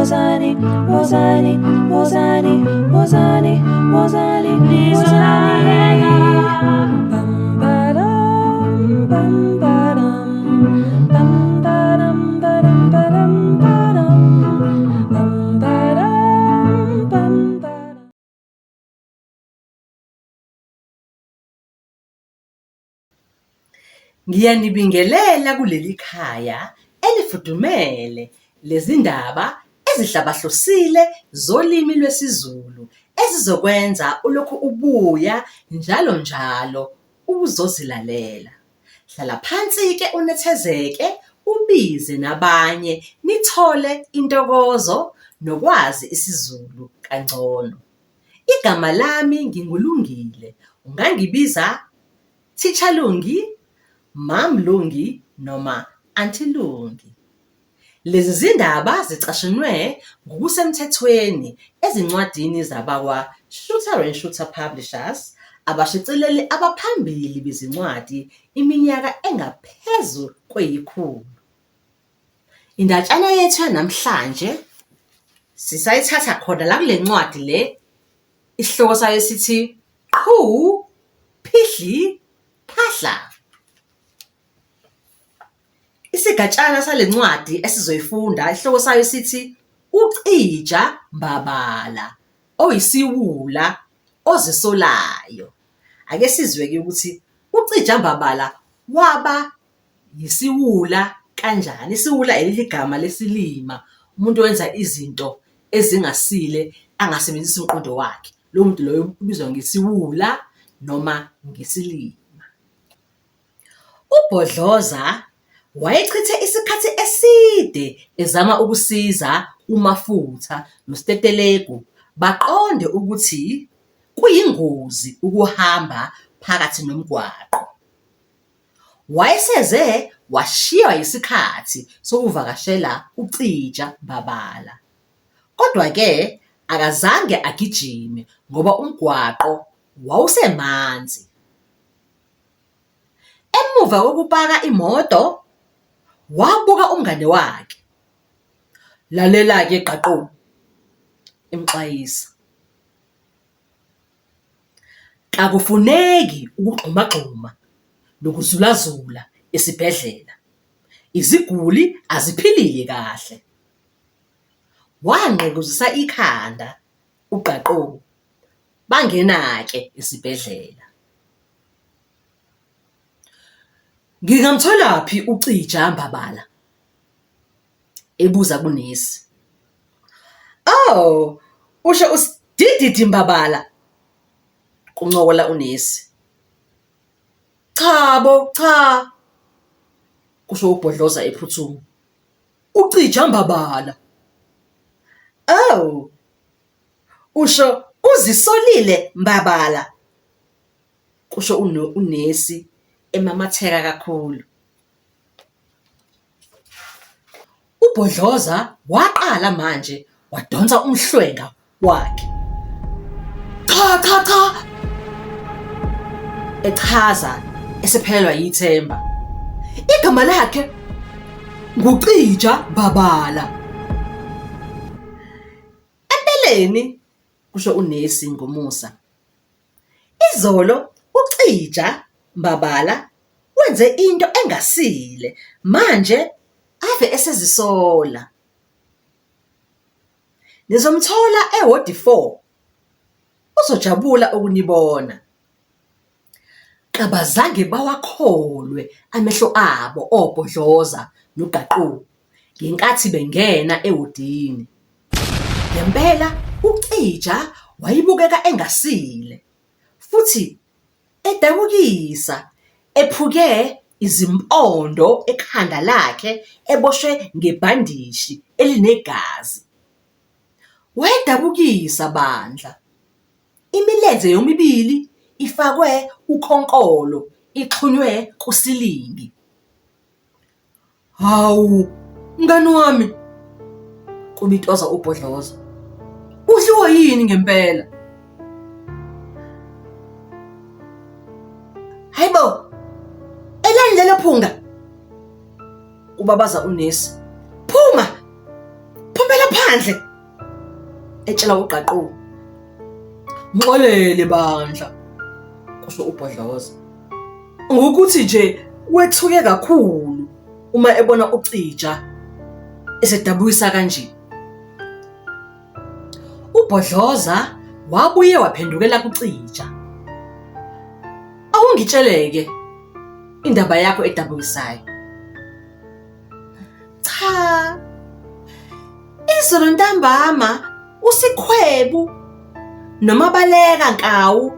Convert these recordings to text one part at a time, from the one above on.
Wozani, wozani, wozani, wozani, wozani, nizolalela. Bam ba-dum, bam ba-dum, bam ba-dum, ba-dum, ba-dum, ba-dum, bam ba-dum, bam ba-dum. Ngiyanibingelela kuleli khaya elifudumele lezindaba ezihlabahlosile zolimi lwesiZulu ezizokwenza ulokhu ubuya njalo njalo uzozilalela. Hlala phansi-ke unethezeke, ubize nabanye nithole intokozo nokwazi isiZulu kangcono. Igama lami nginguLungile, ungangibiza Teacher Lungi, Mam Lungi noma Aunty Lungi. Lezi zindaba zicashunwe ngokusemthethweni ezincwadini zabakwa-Shuter and Shooter Publishers, abashicileli abaphambili bezincwadi iminyaka engaphezu kweyikhulu. Indatshana yethu yanamhlanje sisayithatha khona la kule ncwadi le, isihloko sayo sithi Qhu, Phihli, Phahla. Isigatshana sale ncwadi esizoyifunda isihloko sayo sithi uCija Mbabala oyisiwula ozisolayo. Ake sizwe-ke ukuthi uCija Mbabala waba yisiwula kanjani. Isiwula elinye igama lesilima, umuntu owenza izinto ezingasile angasebenzisi umqondo wakhe. Lowo muntu loyo ubizwa ngesiwula noma ngesilima. UBhodloza wayechithe isikhathi eside ezama ukusiza uMafutha noStetelegu baqonde ukuthi kuyingozi ukuhamba phakathi nomgwaqo. Wayeseze washiywa yisikhathi sokuvakashela uCija Mbabala. Kodwa-ke akazange agijime ngoba umgwaqo wawusemanzi. Emuva kokupaka imoto, wabuka umngani wakhe. Lalela-ke Qaqo, emxwayisa. Kakufuneki ukugxumagxuma nokuzulazula esibhedlela. Iziguli aziphilile kahle. Wanqekuzisa ikhanda uQaqo, bangena-ke esibhedlela. Ngingamtholaphi uCija Mbabala? Ebuza kunesi. Oh, usho uSdididi Mbabala? Kuncokola unesi. Cha bo, cha, kusho uBhodloza ephuthuma. UCija Mbabala. Oh, usho uZisolile Mbabala? Kusho unesi emamatheka kakhulu. UBhodloza waqala manje wadonsa umhlwenga wakhe. Cha cha cha! Echaza esephelelwa yithemba. Igama lakhe nguCija Mbabala. Empeleni, kusho unesi ngomusa, Izolo uCija Mbabala wenze into engasile manje ave esezisola. Nizomthola ewodi 4, uzojabula ukunibona. Kabazange bawakholwe amehlo abo oBhodloza noGaqu ngenkathi bengena ewodini. Ngempela uCija wayebukeka engasile futhi edabukisa, ephuke izimpondo ekhanda lakhe eboshwe ngebhandishi elinegazi. Wayedabukisa bandla, imilenze yomibili ifakwe ukhonkolo ixhunywe kusilingi. Hawu, mngani wami, kubitoza uBhodloza. Udliwa yini ngempela? Hayibo, elani lelo phunga? Kubabaza unesi. Phuma! Phumela phandle! phandle, etshela uGqaqo. Mxolele bandla, kusho uBhodloza. Ngokuthi nje wethuke kakhulu uma ebona uCija esedabukisa kanje. UBhodloza wabuye waphendukela kuCija. Awungitsheleke indaba yakho edabukisayo. Cha. Izolo ntambama uSikhwebu noMabaleka Nkawu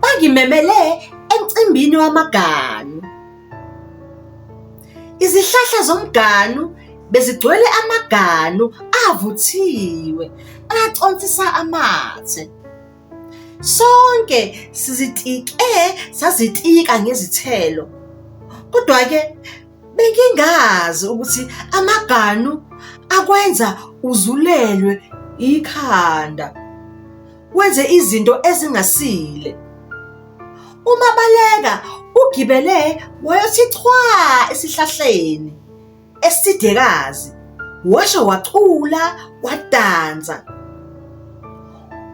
bangimemele emcimbini wamaganu. Izihlahla zomganu bezigcwele amaganu avuthiwe aconsisa amathe. Sonke sizitike sazitika ngezithelo. Kodwa-ke bengingazi ukuthi amaganu akwenza uzulelwe ikhanda, wenze izinto ezingasile. UMabaleka ugibele wayothi chwa esihlahleni esidekazi, washo wacula wadansa.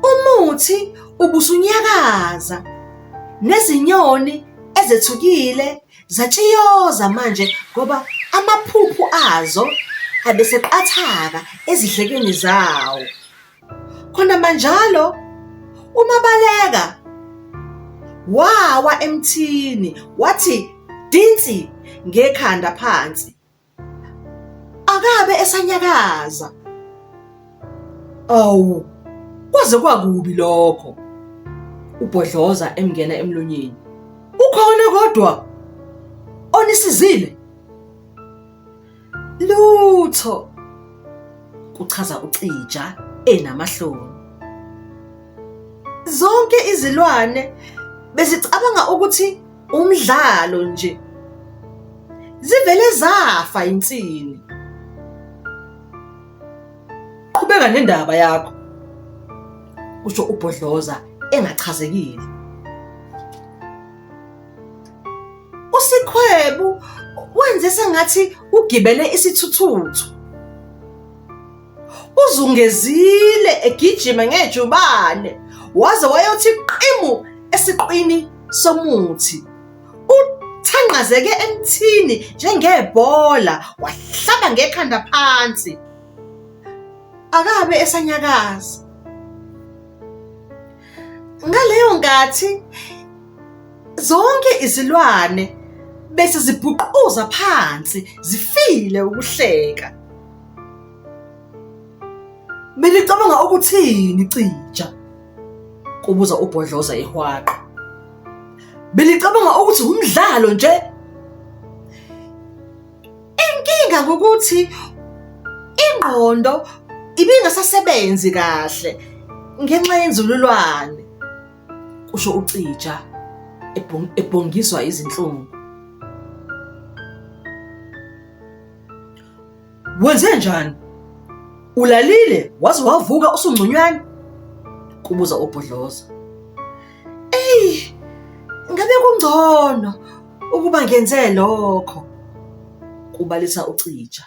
Umuthi ubusunyakaza nezinyoni ezethukile zatshiyoza manje ngoba amaphuphu azo abeseqathaka ezidlekeni zawo. Khona manjalo uMabaleka wawa emthini wathi dinsi ngekhanda phansi. Akabe esanyakaza. Awu, kwaze kwakubi lokho. Ubhodloza emngena emlonyeni. Ukhona kodwa onisizile? Lutho, kuchaza uCija enamahloni. Zonke izilwane bezicabanga ukuthi umdlalo nje. Zivele zafa insini. Qhubeka nendaba yakho, kusho uBhodloza engachazekile. USikhwebu wenze sengathi ugibele isithuthuthu. Uzungezile egijima ngejubane waze wayothi qimu esiqwini somuthi. Uthanqazeke emthini njengebhola wahlaba ngekhanda phansi. Akabe esanyakaza. Ngaleyo nkathi zonke izilwane bese zibhuquza phansi zifile ukuhleka. Benicabanga ukuthini Cija? Kubuza uBhodloza ehwaqa. Benicabanga ukuthi umdlalo nje? Inkinga ukuthi ingqondo ibingasasebenzi kahle ngenxa yenzululwane. Kusho uCija ebhongiswa izinhlungu. Wenze njani? Ulalile waze wavuka usungconywana? Kubuza uBhodloza. Eyi, ngabe kungcono ukuba ngenze lokho, kubalisa uCija.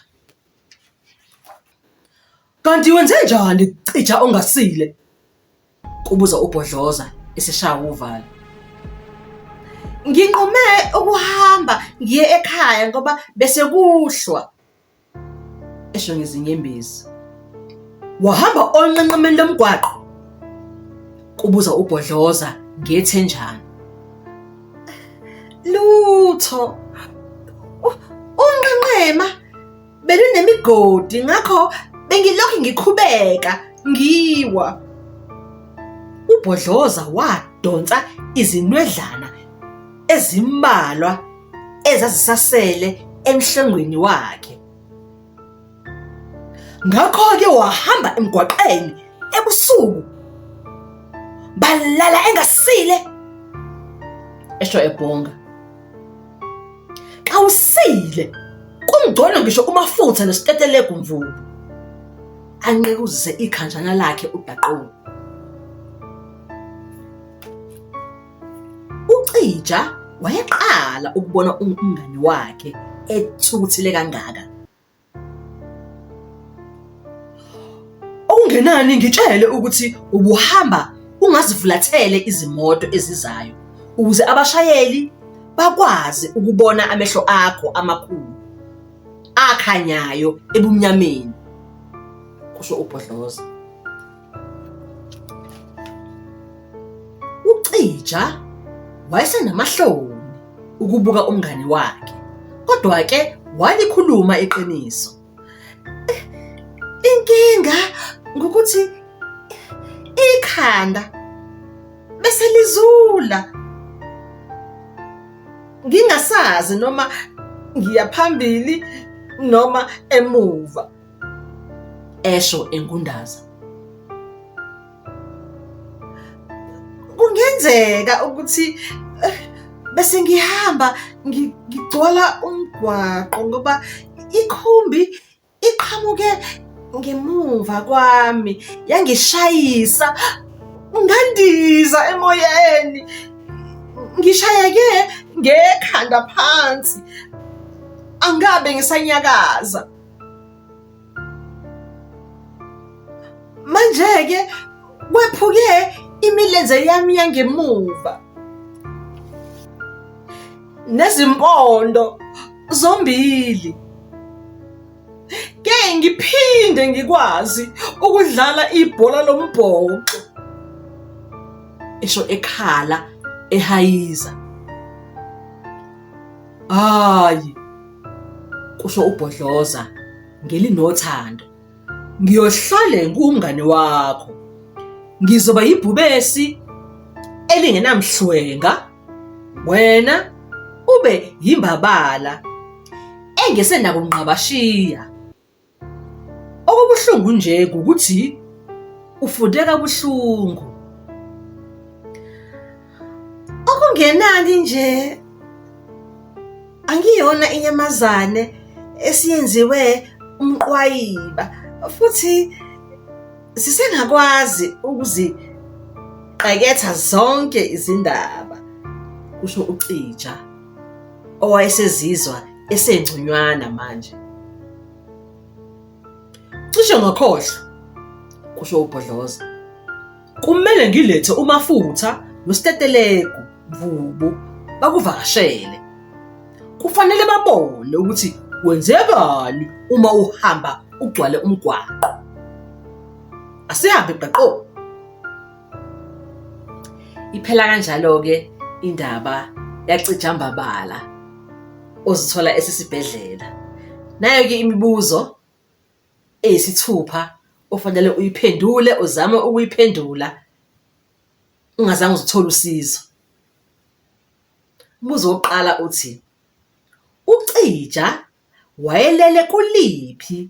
Kanti wenze njani Cija ongasile? Kubuza uBhodloza eseshaya uvalo. Nginqume ukuhamba ngiye ekhaya ngoba bese kuhlwa, esho ngezinyembezi. Wahamba onqenqemeni lomgwaqo? Kubuza uBhodloza ngethenjana. Lutho. Unqenqema belunemigodi ngakho bengilokhu ngikhubeka ngiwa. UBhodloza wadonsa izinwedlana ezimbalwa ezazisasele emhlengweni wakhe. Ngakho-ke wahamba emgwaqeni ebusuku. Balala engasile, esho ebhonga. Xa usile kungcono ngisho umafutha nesitetelegu mvubu. Anqekuzise ikhanjana lakhe uDaqowu. UCija wayeqala ukubona umngani wakhe ethukuthele kangaka. Okungenani ngitshele ukuthi ubuhamba ungazifulathele izimoto ezizayo ukuze abashayeli bakwazi ukubona amehlo akho amakhulu akhanyayo ebumnyameni, kusho uBhodloza. UCija wayesenamahloni ukubuka umngani wakhe, kodwa-ke walikhuluma iqiniso. Inkinga ngukuthi ikhanda bese lizula. Ngingasazi noma ngiya phambili noma emuva. Esho engundaza. Kungenzeka ukuthi eh, bese ngihamba ngigcwala umgwaqo ngoba ikhumbi iqhamuke ngemuva kwami yangishayisa ngandiza emoyeni ngishayeke ngekhanda phansi angabe ngisanyakaza. Manje-ke kwephuke imilenze yami yangemuva nezimpondo zombili. Ke ngiphinde ngikwazi ukudlala ibhola lombhoxo. Esho ekhala ehayiza. Hayi, kusho uBhodloza ngelinothando. Ngiyohlale ngumngane wakho. Ngizoba yibhubesi elingenamhlwenga, wena ube yimbabala engesenakunqabashiya. Okubuhlungu nje ngukuthi ufunde kabuhlungu. Okungenani nje angiyona inyamazane esiyenziwe umqwayiba futhi sisengakwazi ukuziqeketha zonke izindaba, kusho uCija owayesezizwa esengconywana manje. Cishe ngakhohlwa, kusho uBhodloza. Kumele ngilethe uMafutha noStetelegu Mvubu bakuvakashele. Kufanele babone ukuthi kwenzekani uma uhamba ugcwale umgwaqo. Asihambe gqaqo. Iphela kanjalo-ke indaba yaCijambabala ozithola esesibhedlela. Nayo-ke imibuzo eyisithupha ofanele uyiphendule, uzame ukuyiphendula ungazange uze uthole usizo. Umbuzo wokuqala uthi, uCija wayelele kuliphi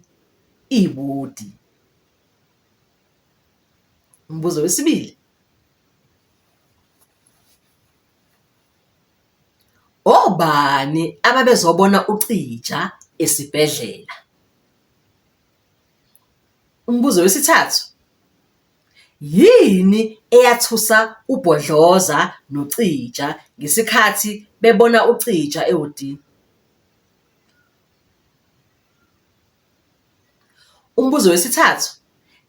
iwodi? Umbuzo wesibili, Obani ababezobona uCija esibhedlela? Umbuzo wesithathu, Yini eyathusa uBhodloza noCija ngesikhathi bebona uCija ewodini? Umbuzo wesithathu,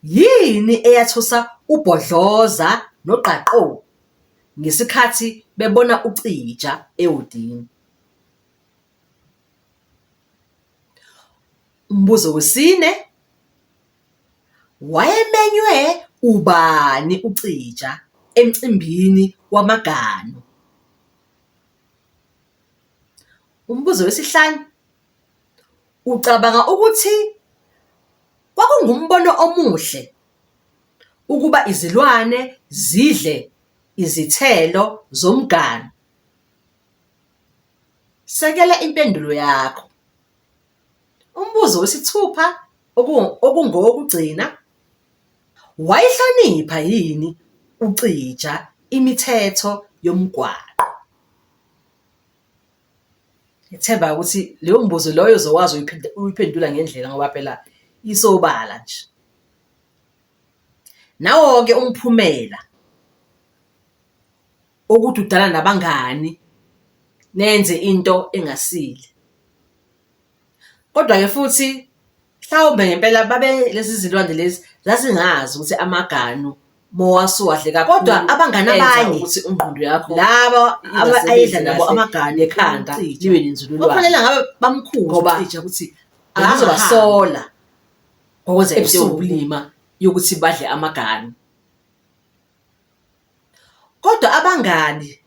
Yini eyathusa uBhodloza noQaqo ngesikhathi bebona uCija ewodini? Umbuzo wesine, Wayemenywe ubani uCija emcimbini wamaganu? Umbuzo wesihlanu, Ucabanga ukuthi kwakungumbono omuhle ukuba izilwane zidle izithelo zomganu? Sekela impendulo yakho. Umbuzo wesithupha okungowokugcina, Wayihlonipha yini uCija imithetho yomgwaqo? Ngithemba ukuthi leyo mbuzo loyo uzokwazi uyiphendula ngendlela ngoba phela isobala nje. Nawo-ke umphumela wokududana nabangani nenze into engasile. Kodwa-ke futhi Mhlawumbe ngempela babe lezi zilwane lezi zazingazi ukuthi amaganu mowasuwadle kakhulu. Kodwa abangani abanye ukuthi ingqondo yakho laba ingasebenzi ayedla nabo kahle, amaganu nekhanda uCija. libe nenzululwazi. Kwakufanele ngabe bamkhuze Ngoba uCija ukuthi Bengizobasola ngokwenza into ebusuku. yobulima yokuthi badle amaganu. Kodwa abangani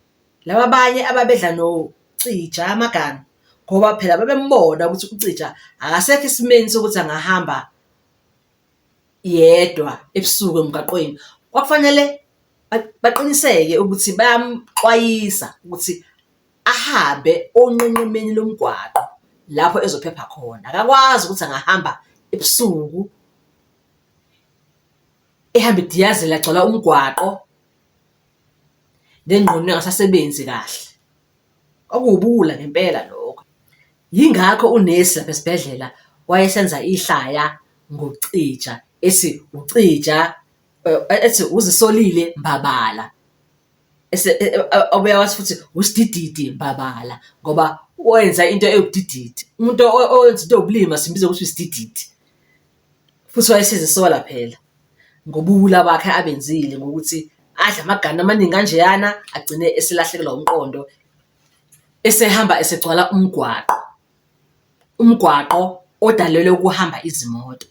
laba abanye ababedla noCija amaganu, ngoba phela babembona ukuthi uCija akasekho esimeni sokuthi angahamba yedwa ebusuku emgaqweni. Kwakufanele baqiniseke ukuthi bayamxwayisa ukuthi ahambe onqenqemeni lomgwaqo lapho ezophepha khona. Akakwazi ukuthi angahamba ebusuku ehambe ediyazela egcwala umgwaqo nengqondo engasasebenzi kahle. Kwakuwubuwula ngempela lokho. Yingakho unesi lapha esibhedlela wayesenza ihlaya ngoCija, ethi uCija ethi uZisolile Mbabala. Wabuye wathi futhi uSdididi Mbabala ngoba wenza into ewubudididi. Umuntu owenza into ewubulima simbiza ngokuthi uSdididi. Futhi wayesezisola phela ngobuwula bakhe abenzile ngokuthi adle amaganu amaningi kanjeyana agcine eselahlekelwa umqondo, esehamba esegcwala umgwaqo. Umgwaqo odalelwe ukuhamba izimoto.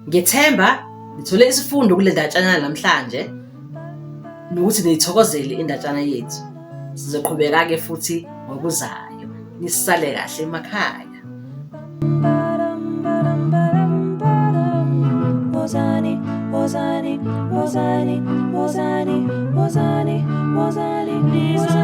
Ngiyethemba nithole isifundo kule ndatshana namhlanje nokuthi niyithokozele indatshana yethu. Sizoqhubeka-ke futhi ngokuzayo. Nisale kahle emakhaya. Wozani, wozani, wozani, wozani, wozani, wozani, wozani.